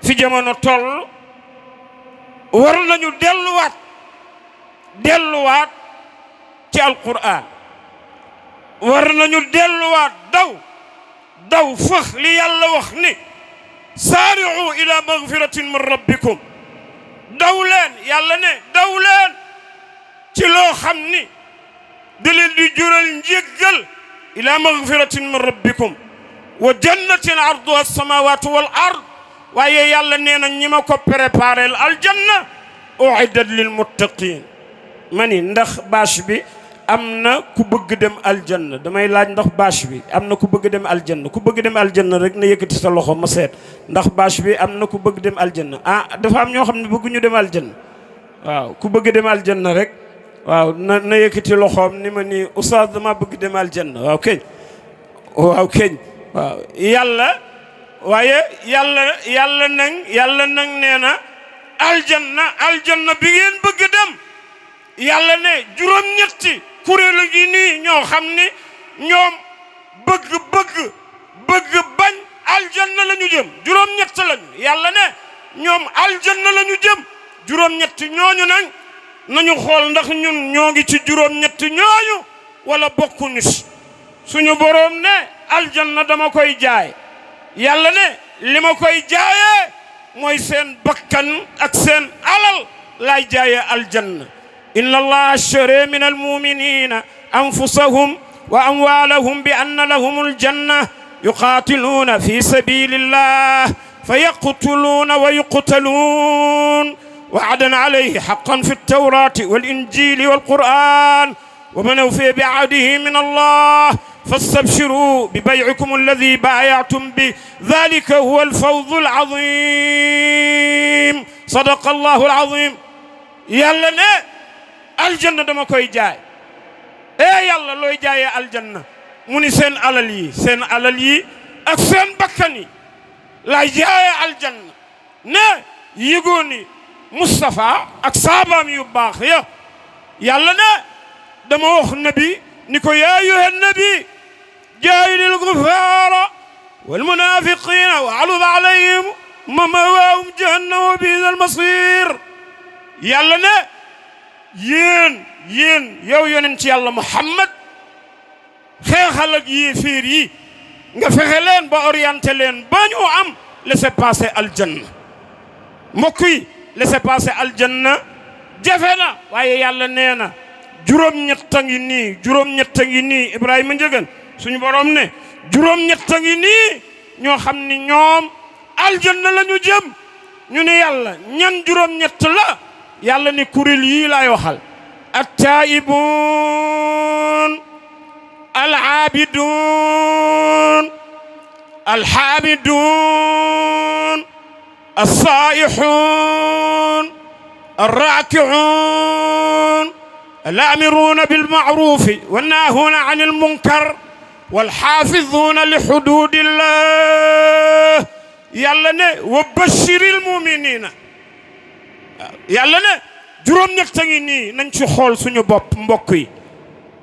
fi jamono toll war nañu delluwaat ci alquran war nañu delluwaat daw fëx li yàlla wax ni saari'u ila magfiratin min rabbikum daw leen yàlla ne daw leen ci loo xam ni da leen di jural njéggal ila magfiratin min rabbikum wa jannatin arduha as-samawatu wal ard waaye yàlla nee na ñi ma ko préparel aljanna uiddat lil muttaqin mani ndax bâche bi am na ku bëgg dem aljanna damay laaj ndax bâche bi am na ku bëgg dem aljanna ku bëgg dem aljanna rek na yëkkati sa loxo ma seet ndax bâche bi am na ku bëgg dem aljanna ah dafa am ñoo xam ne bëgguñu dem aljanna waaw ku bëgg dem aljanna rek waaw na yëkkati loxoom ni ma ni oustaz dama bëgg dem aljanna waaw keñ waaw waaye yàlla nag nee na aljanna bi ngeen bëgg dem yàlla ne juróom-ñetti kuréelu gi nii ñoo xam ni ñoom bëgg bañ aljanna la ñu jëm juróom-ñett lañu yàlla ne ñoom aljanna la ñu jëm juróom-ñett ñooñu nag nañu xool ndax ñun ñoo ngi ci juróom-ñett ñooñu wala bokkuñu suñu boroom ne aljanna dama koy jaay yàlla ne li ma koy jaayee mooy seen bakkan ak seen alal laay jaayee aljanna inna allaha ashtara min almuminina anfusahum wa amwalahum bi anna lahum aljanna yuqatiluna fi sabilillah fayaqtuluna wa yuqtalun وعدا عليه حقا في التوراة والإنجيل والقرآن ومن أوفي بعهده من الله فاستبشروا ببيعكم الذي بايعتم به ذلك هو الفوز العظيم صدق الله العظيم يلا نه الجنة دما كوي جاي يلا لوي جاي الجنة مني سين علالي ak seen bakkani la jaay aljanna ne yigoni Mustafa ak saabaam yu baax ya yàlla ne dama wax nabi ni ko yaa ayyuhan nabi jaahidil kuffaara wal munaafiqiina waghluz alayhim ma'waahum jahannam wa bi'sal masiir yàlla ne yéen yow yonent yàlla Muhammad xeexal ak yéeféer yi nga fexe leen ba orienté leen ba ñu am laissez-passer aljanna mbokk yi laissez-passer aljanna jafe na waaye yàlla nee na juróom-ñett a ngi nii Ibrahima Njëgën suñu borom ne juróom-ñett a ngi nii ñoo xam ni ñoom aljanna la ñu jëm ñu ne yàlla ñan juróom-ñett la yàlla ni kuréel yii laay waxal at-taa'ibuun al-aabiduun al-haamiduun as-saa'ixuun الراكعون الآمرون بالمعروف والناهون عن المنكر والحافظون لحدود الله يلا وبشر المؤمنين يلا juróom ñett ngi nii nañ ci xool suñu bopp mbokk yi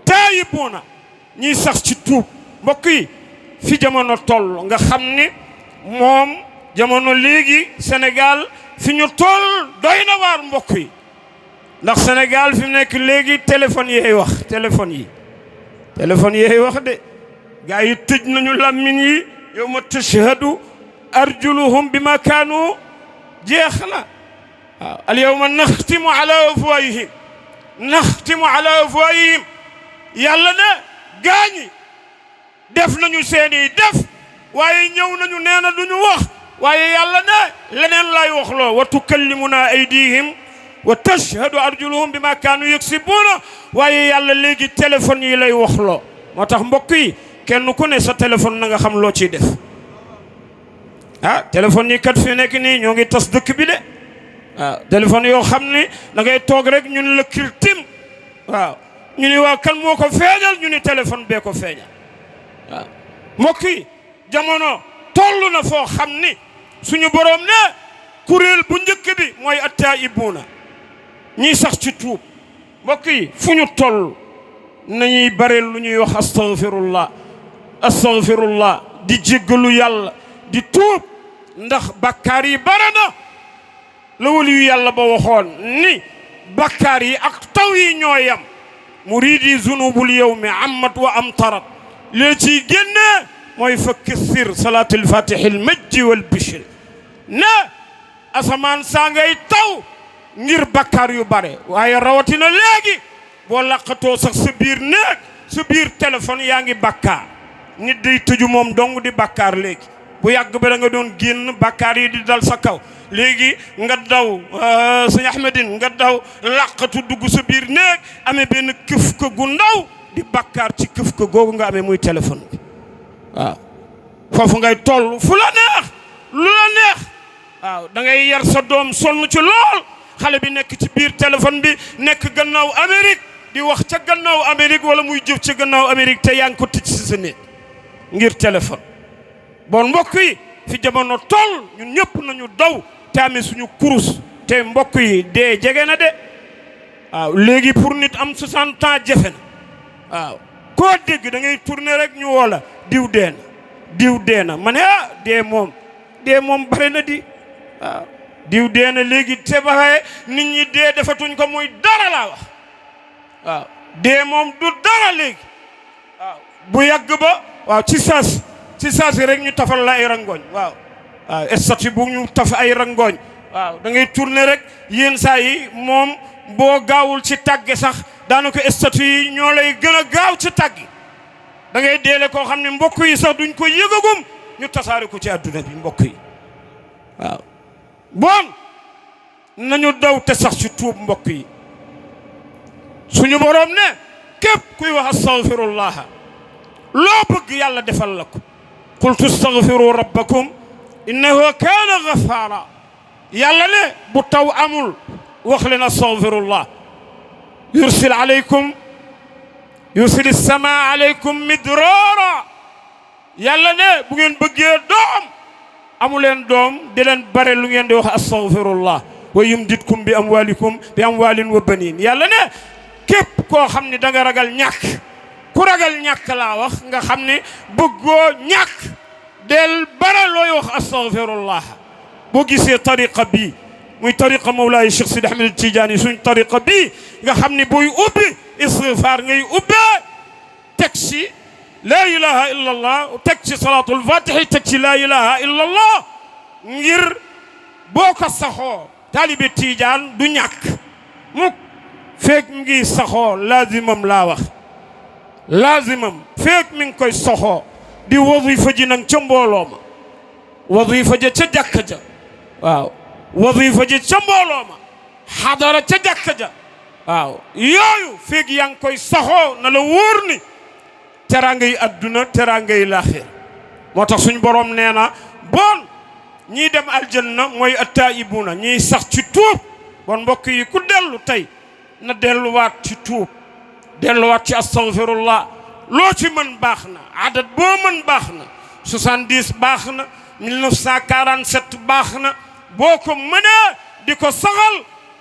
taayibuna ñiy sax ci tuub mbokk yi fi jamono toll nga xam ni moom jamono léegi Sénégal fi ñu toll doy na waar mbokk yi ndax Sénégal fi mu nekk léegi téléphone yeey wax téléphone yeey wax de gaa yi tëj nañu làmmiñ yi yawma tashhadu arjuluhum bima kaanu jeex na waaw al yawma naxtimu ala afwahihim yàlla ne gaañi def nañu seeni def waaye ñëw nañu nee na duñu wax waaye yàlla ne leneen lay wax loo wa tukallimuna aydihim wa tashhadu arjuluhum bima kaanu yaksibuuna waaye yàlla léegi téléphone yi lay wax loo moo tax mbokk yi kenn ku ne sa téléphone na nga xam loo ciy def ah téléphone yi kat fi nekk nii ñoo ngi tas dëkk bi de waaw téléphone yoo xam ni da ngay toog rek ñun la kirtim waaw ñu ni waa kan moo ko feeñal ñu ni téléphone bee ko feeñal waaw mbokk yi jamono toll na foo xam ni suñu borom ne kuréel bu njëkk bi mooy attaa'ibuuna ñiy sax ci tuub mbokk yi fu ñu toll nañuy bare lu ñuy wax astaghfirullah di jéggalu yàlla di tuub ndax bakkaar yi bare na la waliyu yàlla ba waxoon ni bakkaar yi ak taw yi ñoo yam muridi zunubul yawmi ammat wa amtarat li ci génne mooy fa kassir salaatul fatihil majji wal bishri ne asamaan saa ngay taw ngir bakkaar yu bare waaye rawatina léegi boo laqatoo sax sa biir néeg sa biir téléphone yaa ngi bakkaar nit day tëju moom dong di bakkaar léegi bu yàgg ba da nga doon génn bakkaar yi di dal sa kaw léegi nga daw sëñ Ahmedine nga daw laqatu dugg sa biir néeg amee benn këf ka gu ndaw di bakkaar ci këf ka googu nga amee muy téléphone bi waaw foofu ngay toll fu la neex lu la neex waaw da ngay yar sa doom sonn ci lool xale bi nekk ci biir téléphone bi nekk gannaaw Amérique di wax ca gannaaw Amérique wala muy jëf ca gannaaw Amérique te yaa ngi ko tëj si sa néeg ngir téléphone bon mbokk yi fi jamono toll ñun ñëpp nañu daw te amee suñu kurus te mbokk yi dee jege na de waaw léegi pour nit am 60 ans jafe na waaw koo dégg da ngay tourner rek ñu woola diw dee na diw dee na ma ne ah dee moom bare na di waaw diw dee na léegi te baxee nit ñi dee defatuñ ko muy dara laa wax waaw dee moom du dara léegi waaw bu yàgg ba waaw ci saasi rek ñu tafal la ay rangooñ waaw statut bu ñu taf ay rangooñ waaw da ngay tourner rek yéen saa yi moom boo gaawul ci tàgge sax daanaka statut yi ñoo lay gën a gaaw ci tàggi da ngay deele koo xam ne mbokk yi sax duñ ko yëgagum ñu tasaare ko ci àdduna bi mbokk yi waaw bon nañu daw te sax ci tuub mbokk yi suñu borom ne képp kuy wax astaghfirullah loo bëgg yàlla defal la ko qultu astaghfiru rabbakum innahu kaana ghaffara yàlla ne bu taw amul wax leen astaghfirullah yursil as-samaa alaykum midraara yàlla ne bu ngeen bëggee doom amu leen doom di leen bare lu ngeen di wax astaghfirullah wa yumditkum bi amwalin wa banin yàlla ne képp koo xam ne da nga ragal ñàkk ku ragal ñàkk laa wax nga xam ne bëggoo ñàkk del bare looy wax astaghfirullah boo gisee tariqa bi muy tariqa Mawlaay Cheikh Sidi Ahmed Tidiane suñ tariqa bi nga xam ne booy ubbi istighfar ngay ubbee teg ci laa ilaha illa allah teg ci salaatul fatihi teg ci laa ilaha illa allah ngir boo ko saxoo taalibe Tidiane du ñàkk mukk feek mi ngi saxoo laazimam laa wax laazimam feek mi ngi koy soxoo di wazifa ji nag ca mbooloo ma wazifa ja ca jàkka ja waaw wazifa ji ca mbooloo ma xadara ca jàkka ja waaw yooyu feek yaa ngi koy saxoo na la wóor ni teraangay adduna teraangay laaxir moo tax suñ borom nee na bon ñii dem aljanna mooy attaibuna ñiy sax ci tuub bon mbokk yi ku dellu tey na delluwaat ci tuub delluwaat ci astaghfirullah loo ci mën baax na adat boo mën baax na 70 baax na 1947 baax na boo ko mënee di ko saxal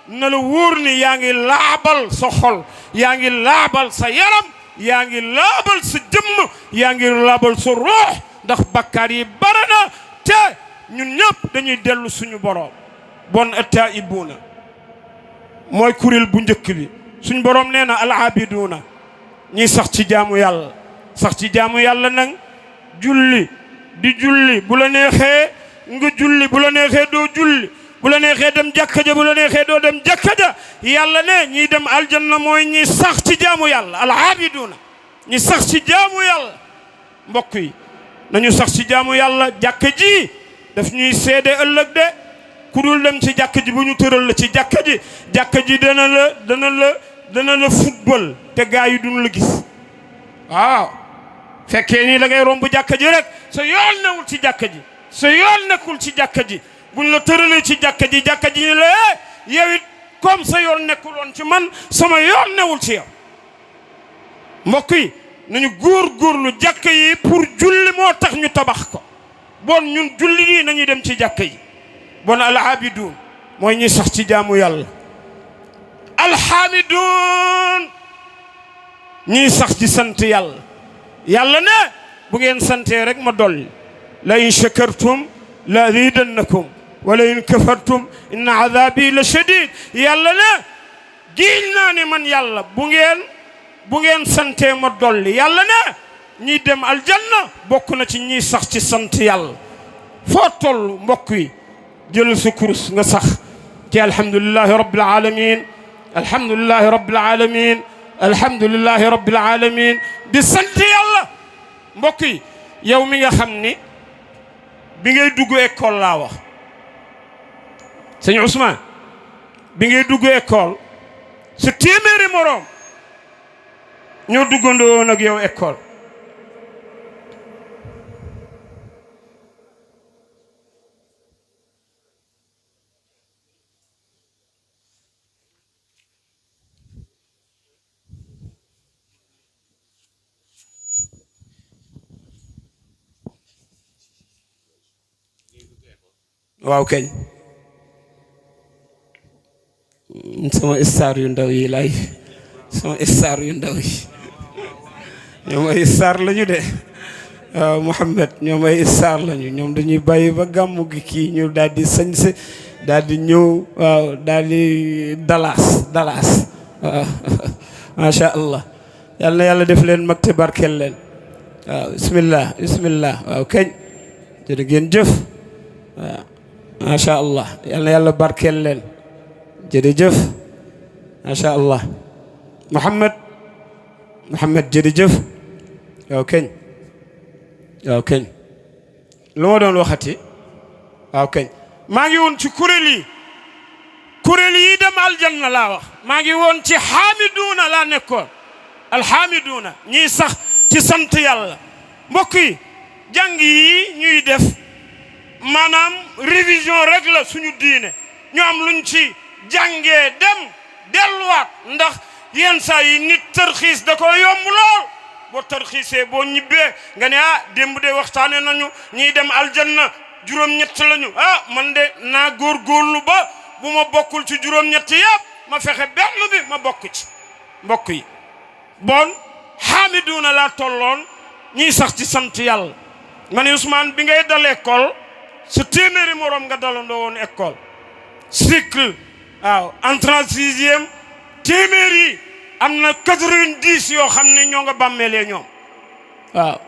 na la wóor ni yaa ngi laabal sa xol yaa ngi laabal sa yaram yaa ngi laabal sa jëmm yaa ngi laabal sa ruux ndax bakkaar yi bare na te ñun ñëpp dañuy dellu suñu borom bon attaibuna mooy kuréel bu njëkk bi suñu borom nee na al-abiduna ñi sax ci jaamu yàlla sax ci jaamu yàlla nag julli di julli bu la neexee nga julli bu la neexee doo julli bu la neexee dem jàkka ja bu la neexee doo dem jàkka ja yàlla ne ñiy dem aljanna mooy ñi sax ci jaamu yàlla al-abiduna ñi sax ci jaamu yàlla mbokk yi nañu sax ci jaamu yàlla jàkka ji daf ñuy seede ëllëg de ku dul dem ci jàkka ji bu ñu tëral la ci jàkka ji dana la football te gaa yi duñu la gis waaw fekkee nii da ngay romb jàkka ji rek sa yoon newul ci jàkka ji sa yoon nekkul ci jàkka ji buñ la tëralee ci jàkka ji ni la yow it comme sa yoon nekkuloon ci man sama yoon newul ci yow mbokk yi nañu góorgóorlu jàkka yi pour julli moo tax ñu tabax ko bon ñun julli yi nañuy dem ci jàkka yi bon al-abidun mooy ñi sax ci jaamu yàlla alhamidun ñi sax ci sant yàlla yàlla ne bu ngeen santee rek ma dolli la in shakartum la azidannakum wala in kafartum inna azabi la shadid yàlla ne giñ naa ne man yàlla bu ngeen sante ma dolli yàlla ne ñi dem aljanna bokk na ci ñi sax ci sant yàlla foo toll mbokk yi jël sa kurus nga sax ci alhamdulillahi rabbil alamin alhamdulillahi rabbil alamin alhamdulillahi rabbil alamin di sant yàlla mbokk yi yow mi nga xam ni bi ngay dugg école laa wax sëñ Ousmane bi ngay dugg école sa téeméeri moroom ñoo duggandoo woon ak yow école waaw kañ sama star yu ndaw yi lay sama star yu ndaw yi ñoom ay star lañu de waaw Mouhamed ñoom ay star lañu ñoom dañuy bàyyi ba gàmmu gi kii ñu daal di sañse daal di ñëw waaw daal di dalaas waaw macha allah yal na yàlla def leen mag te barkeel leen waaw bismillah waaw kañ jërë ngeen jëf waaw macha allah yal na yàlla barkeel leen jërëjëf macha allah Mouhamed jërëjëf waaw kañ lu ma doon waxati waaw kañ maa ngi woon ci kuréel yi dem aljanna laa wax maa ngi woon ci xaamiduuna laa nekkoon alxaamiduuna ñiy sax ci sant yàlla mbokk yi jàng yi ñuy def maanaam révision rek la suñu diine ñu am luñ ci jàngee dem delluwaat ndax yenn saa yi nit tarxiis da ko yomb lool boo tarxiisee boo ñibbee nga ne démb de waxtaane nañu ñiy dem aljanna juróom-ñett lañu man de naa góorgóorlu ba bu ma bokkul ci juróom-ñett yëpp ma fexe benn bi ma bokk ci mbokk yi bon xaamiduuna laa tolloon ñiy sax ci sant yàlla ma ne Ousmane bi ngay dal école sa téeméeri moroom nga dalandoo woon école cycle waaw entrée en sixième téeméeri am na 90 yoo xam ne ñoo nga bàmmeelee ñoom waaw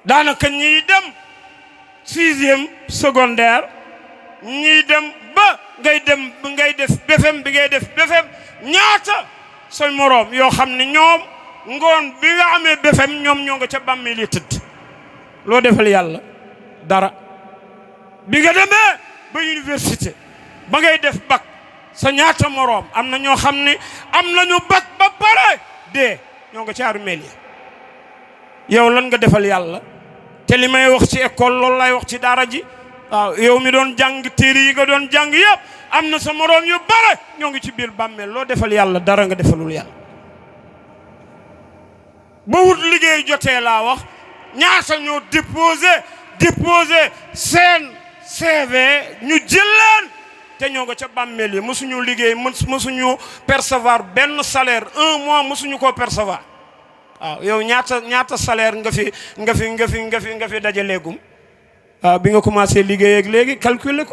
daanaka ñiy dem sixième secondaire ñiy dem ba ngay def BFEM bi ngay def BFEM ñaata say moroom yoo xam ne ñoom ngoon bi nga amee BFEM ñoom ñoo nga ca bàmmeelee tëdd loo defal yàlla dara bi nga demee ba université ba ngay def bac sa ñaata moroom am na ñoo xam ne am nañu bac ba pare de ñoo nga ci armeel yi yow lan nga defal yàlla te li may wax ci école loolu lay wax ci daara ji waaw yow mi doon jàng téere yi nga doon jàng yëpp am na sa moroom yu bare ñoo ngi ci biir bàmmeel loo defal yàlla dara nga defalul yàlla ba wut liggéey jotee laa wax ñaata ñoo déposé seen CV ñu jël leen te ñoo nga ca bàmmeel yi mësuñu liggéey mësuñu percevoir benn salaire 1 mois mësuñu koo percevoir waaw yow ñaata salaire nga fi dajaleegum waaw bi nga commencé liggéey ak léegi calculer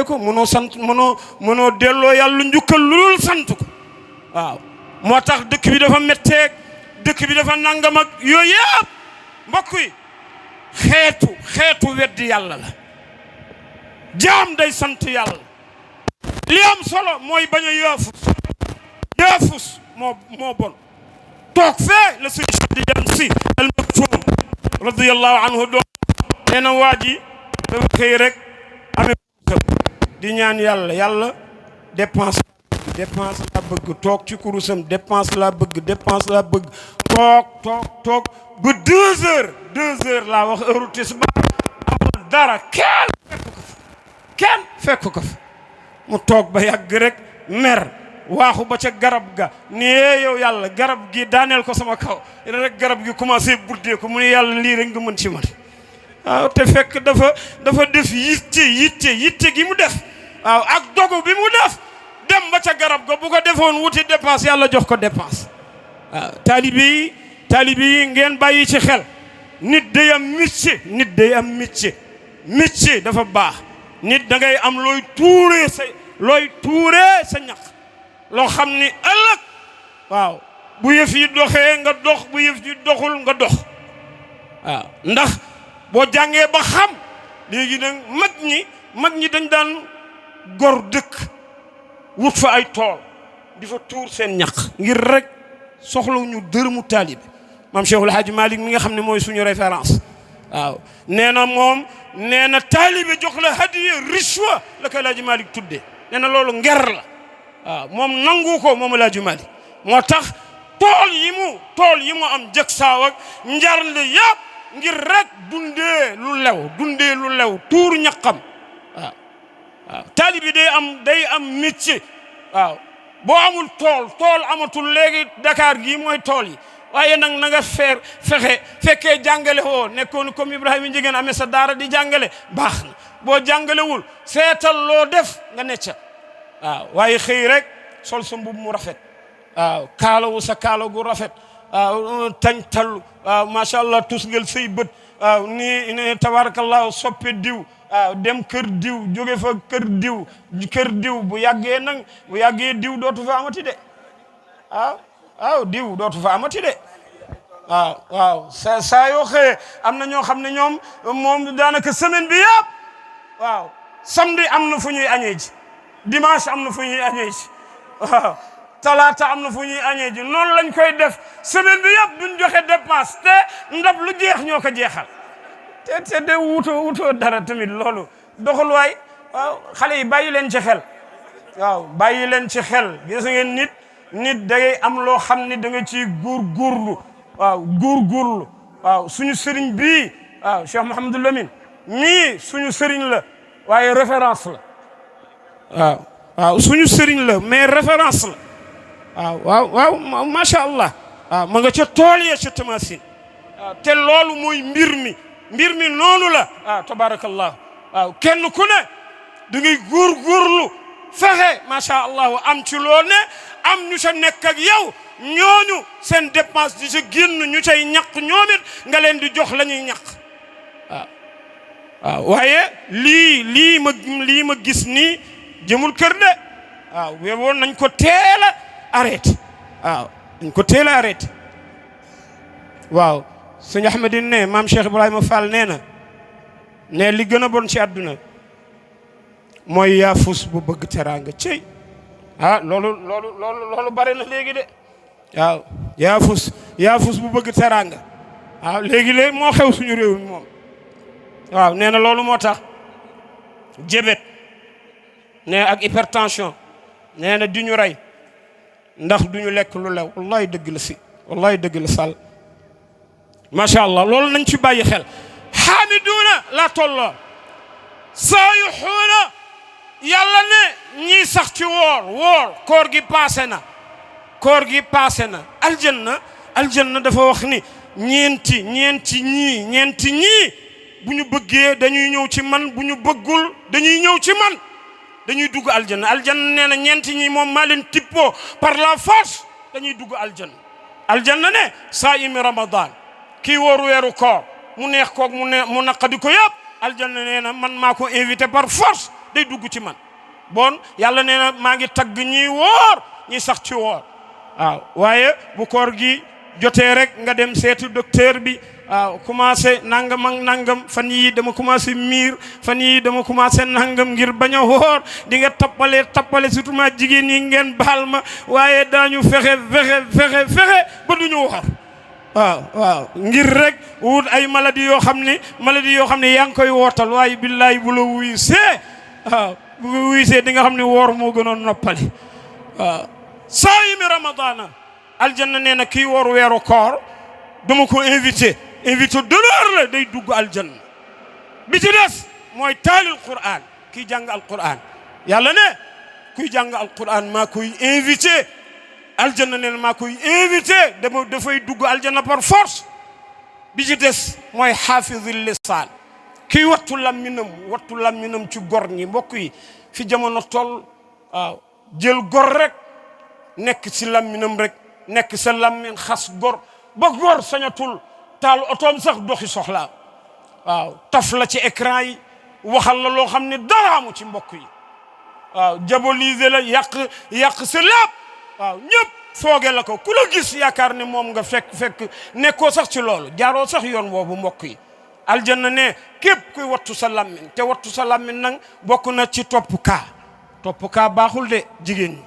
ko mënoo delloo yàlla njukkal lu dul sant ko waaw moo tax dëkk bi dafa metteeg dëkk bi dafa nangam ak yooyu yëpp mbokk yi xeetu weddi yàlla la jaam day sant yàlla li am solo mooy bañ a yaafus moo bon toog fee la sëñ Tidiane si al maktum radiyallahu anhu doon nee na waa ji dafa xëy rek amee di ñaan yàlla dépense la bëgg toog ci kurusam dépense la bëgg toog ba 2 heures laa wax heure tisbaar amul dara kenn fekk ko fa mu toog ba yàgg rek mer waaxu ba ca garab ga nee yow yàlla garab gi daaneel ko sama kaw rek garab gi commencé buddee ko mu ne yàlla lii rek nga mën ci man waaw te fekk dafa def yitte gi mu def waaw ak dogu bi mu def dem ba ca garab ga bu ko defoon wuti dépense yàlla jox ko dépense waaw taalibe yi ngeen bàyyi ci xel nit day am métier métier dafa baax nit da ngay am looy tuuree sa ñaq loo xam ni ëllëg waaw bu yëf yi doxee nga dox bu yëf yi doxul nga dox waaw ndax boo jàngee ba xam léegi nag mag ñi dañ daan gor dëkk wut fa ay tool di fa tuur seen ñaq ngir rek soxlawuñu dërëmu taalibe maam Cheikhul Hadji Malick mi nga xam ne mooy suñu référence waaw nee na taalibe jox la hadiya richwa la ko Hadji Malick tuddee nee na loolu nger la waaw moom nangu ko moom Hadji Malick moo tax tool yi mu am jëg saaw ak njarnde yëpp ngir rek dundee lu lew tuur ñaqam waaw taalibe day am métier waaw boo amul tool amatul léegi Dakar gii mooy tool yi waaye nag na nga fekkee jàngale woo nekkoon comme Ibrahima Njigéen amee sa daara di jàngale baax na boo jàngalewul seetal loo def nga necca waaw waaye xëy rek sol sa mbubb mu rafet waaw kaalawu sa kaala gu rafet waaw tañtal waaw macha allah tusngal say bët waaw ni tabarakallahu soppe diw waaw dem kër diw jóge fa kër diw bu yàggee diw dootu fa amati de waaw diw dootu fa amati de waaw saa yoo xëyee am na ñoo xam ne ñoom moom daanaka semaine bi yëpp waaw samedi am na fu ñuy añee ji dimanche am na fu ñuy añee ji waaw talaata am na fu ñuy añee ji noonu lañ koy def semaine bi yëpp duñ joxe dépense te ndab lu jeex ñoo ko jeexal te de wutoo dara tamit loolu doxul waay waaw xale yi bàyyi leen ci xel waaw bàyyi leen ci xel gis ngeen nit da ngay am loo xam ni da nga ciy góorgóorlu waaw suñu sëriñ bii waaw Cheikh Mouhamadou Lamine mii suñu sëriñ la waaye référence la waaw suñu sëriñ la mais référence la waaw macha allah waaw ma nga ca tool ya ca Tamasin waaw te loolu mooy mbir mi noonu la waaw tabarakallah waaw kenn ku ne da ngay góorgóorlu fexe macha allah am ci loo ne am ñu ca nekk ak yow ñooñu seen dépense di ca génn ñu cay ñaq ñoom it nga leen di jox la ñuy ñaq waaw waaye lii ma gis nii jëmul kër de waaw woon nañ ko teel a arrêté waaw sëñ Ahmadine ne maam Cheikh Ibrahima Fall nee na ne li gën a bon ci àdduna mooy yaafus bu bëgg teraanga cey loolu bare na léegi de waaw yaafus bu bëgg teraanga waaw léegi moo xew suñu réew mi moom waaw nee na loolu moo tax jébét ne ak hypertension nee na di ñu rey ndax duñu lekk lu lew wallahi dëgg la sàll macha allah loolu nañ ci bàyyi xel xaamiduuna la tolloo saayuxuuna yàlla ne ñii sax ci woor koor gi paase na aljanna dafa wax ni ñeenti ñii bu ñu bëggee dañuy ñëw ci man bu ñu bëggul dañuy ñëw ci man dañuy dugg aljanna nee na ñeenti ñi moom maa leen tippoo par la force dañuy dugg aljanna ne saayimi ramadan kii wóoru weeru koor mu neex koog mu naqadi ko yëpp aljanna nee na man maa ko invité par force day dugg ci man bon yàlla nee na maa ngi tagg ñi woor ñi sax ci woor waaw waaye bu koor gi jotee rek nga dem seeti docteur bi waaw commencé nangam fan yii dama commencé miir fan yii dama commencé nangam ngir bañ a woor di nga tappale surtout ma jigéen ñi ngeen baal ma waaye daañu fexe ba duñu woor waaw ngir rek wut ay maladie yoo xam ne yaa ngi koy wootal waaye billahi bu la wuy see waaw bu nga wuy see di nga xam ne woor moo gënoon noppali waaw saayimi ramadana aljanna nee na kii woor weeru koor dama ko invité d'honneur la day dugg aljanna bi ci des mooy taalil quran kii jàng alquran yàlla ne kuy jàng alquran maa koy invité aljanna nee na maa koy invité dafay dugg aljanna par force bi ci des mooy xaafizul lisaan kii wattu lamminam ci gor ñi mbokk yi fi jamono toll waaw jël gor rek nekk ci lamminam rek nekk sa lammin xas gor ba gor sañatul taal otoom sax doxi soxlaa waaw taf la ci écran yi waxal la loo xam ne dara amu ci mbokk yi waaw diaboliser la yàq sa lépp waaw ñëpp fooge la ko ku la gis yaakaar ne moom nga fekk nekkoo sax ci loolu jaaroo sax yoon boobu mbokk yi aljanna ne képp kuy wattu sa làmmiñ te wattu sa làmmiñ nag bokk na ci topp kaa baaxul de jigéen ñi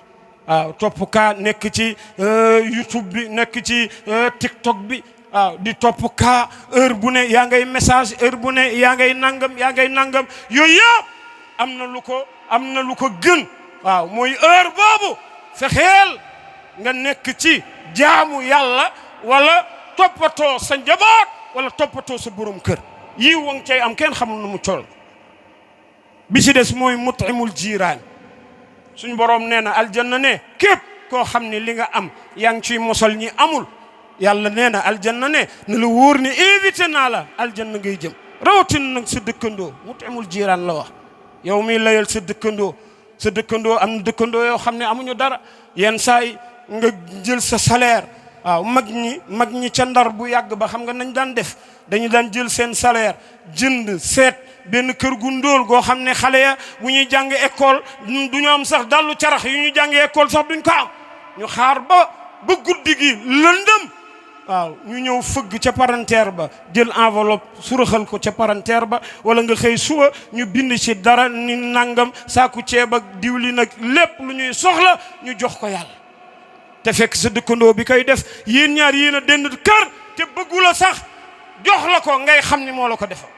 waaw topp kaa nekk ci YouTube bi nekk ci TikTok bi waaw di topp kaa heure bu ne yaa ngay message heure bu ne yaa ngay nangam yooyu yëpp am na lu ko gën waaw mooy heure boobu fexeel nga nekk ci jaamu yàlla wala toppatoo sa njaboot wala toppatoo sa borom kër yii wang cay am kenn xamul nu mu toll bi ci des mooy mutimul jiiraan suñ borom nee na aljanna ne képp koo xam ne li nga am yaa ngi ciy mosal ñi amul yàlla nee na aljanna ne na la wóor ni invité naa la aljanna ngay jëm rawatin nag sa dëkkandoo mutimul jiiraan la wax yow miy layal sa dëkkandoo am na dëkkandoo yoo xam ne amuñu dara yenn saa yi nga jël sa salaire waaw mag ñi ca Ndar bu yàgg ba xam nga nañ daan def dañu daan jël seen salaire jënd seet benn kër gu ndóol goo xam ne xale ya bu ñuy jàng école du ñu am sax dallu carax yu ñuy jàng école sax duñ ko am ñu xaar ba guddi gi lëndëm waaw ñu ñëw fëgg ca palanteer ba jël enveloppe suraxal ko ca palanteer ba wala nga xëy suba ñu bind ci dara ni nangam saaku ceeb ak diwli nag lépp lu ñuy soxla ñu jox ko yàlla te fekk sa dëkkandoo bi koy def yéen ñaar yéen a dend kër te bëggu la sax jox la ko ngay xam ni moo la ko defal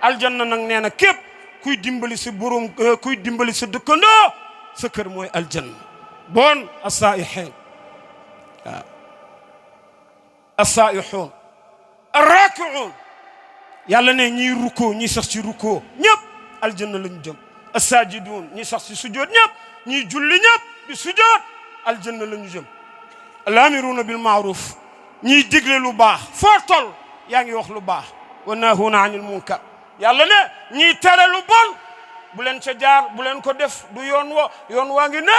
aljanna nag nee na képp kuy dimbali sa borom kuy dimbali sa dëkkandoo sa kër mooy aljanna bon asaa'ihiin waaw asaa'ihuun arraaki'uun yàlla ne ñiy rukkoo ñi sax ci rukkoo ñëpp aljanna lañu jëm asaajiduun ñi sax ci sujoot ñëpp ñiy julli ñëpp di sujoot aljanna lañu jëm alaamiruuna bil maaruf ñiy digle lu baax foo tol yaa ngi wax lu baax wa naahuuna anil munkar yàlla ne ñiy tere lu bon bu leen ca jaar bu leen ko def du yoon waa ngi ne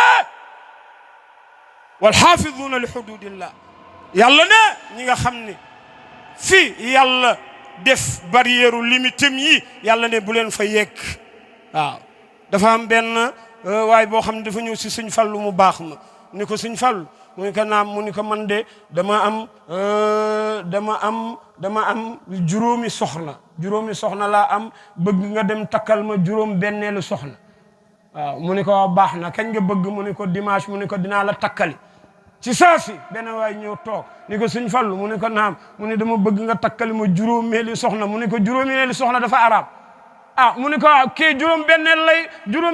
wal xaafiduuna li xuduudillah yàlla ne ñi nga xam ne fii yàlla def barrière limitem yi yàlla ne bu leen fa yegg waaw dafa am benn waay boo xam ne dafa ñëw si sëñ Fallu mu baax ma ni ko sëñ Fallu mu ni ko naam mu ni ko man de dama am juróomi soxna laa am bëgg nga dem takkal ma juróom benneelu soxna waaw mu ni ko baax na kañ nga bëgg mu ni ko dimanche mu ni ko dinaa la takkali ci saasi benn waay ñëw toog ni ko sëñ Fallu mu ni ko naam mu ni dama bëgg nga takkali ma juróomeeli soxna mu ni ko juróomeeli soxna dafa arab mu ni ko kii juróom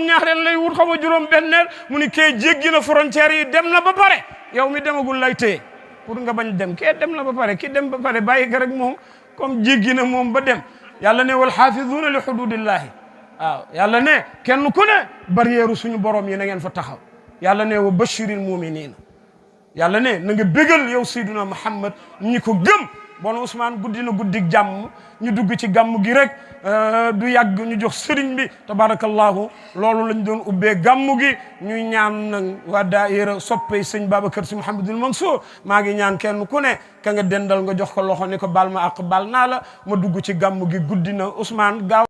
ñaareel lay wut xaw ma juróom benneel mu ni kii jéggi na frontière yi dem na ba pare yow mi demagul lay téye pour nga bañ dem kii dem na ba pare kii dem ba pare bàyyi ga rek moom comme jéggi na moom ba dem yàlla ne wal xaafiduuna li xududillahi waaw yàlla ne kenn ku ne barrière suñu borom yi na ngeen fa taxaw yàlla ne wa bashiril muminina yàlla ne na nga bégal yow Seydina Muhammad ñi ko gëm bon Ousmane guddi na guddik jàmm ñu dugg ci gàmm gi rek du yàgg ñu jox sëriñ bi tabarakallahu loolu lañ doon ubbee gàmm gi ñuy ñaan nag waa daayira soppey sëñ Babacar Si Mouhamadul Mansour maa ngi ñaan kenn ku ne ka nga dendal nga jox ko loxo ni ko baal ma ak baal naa la ma dugg ci gàmm gi guddi na Ousmane gaaw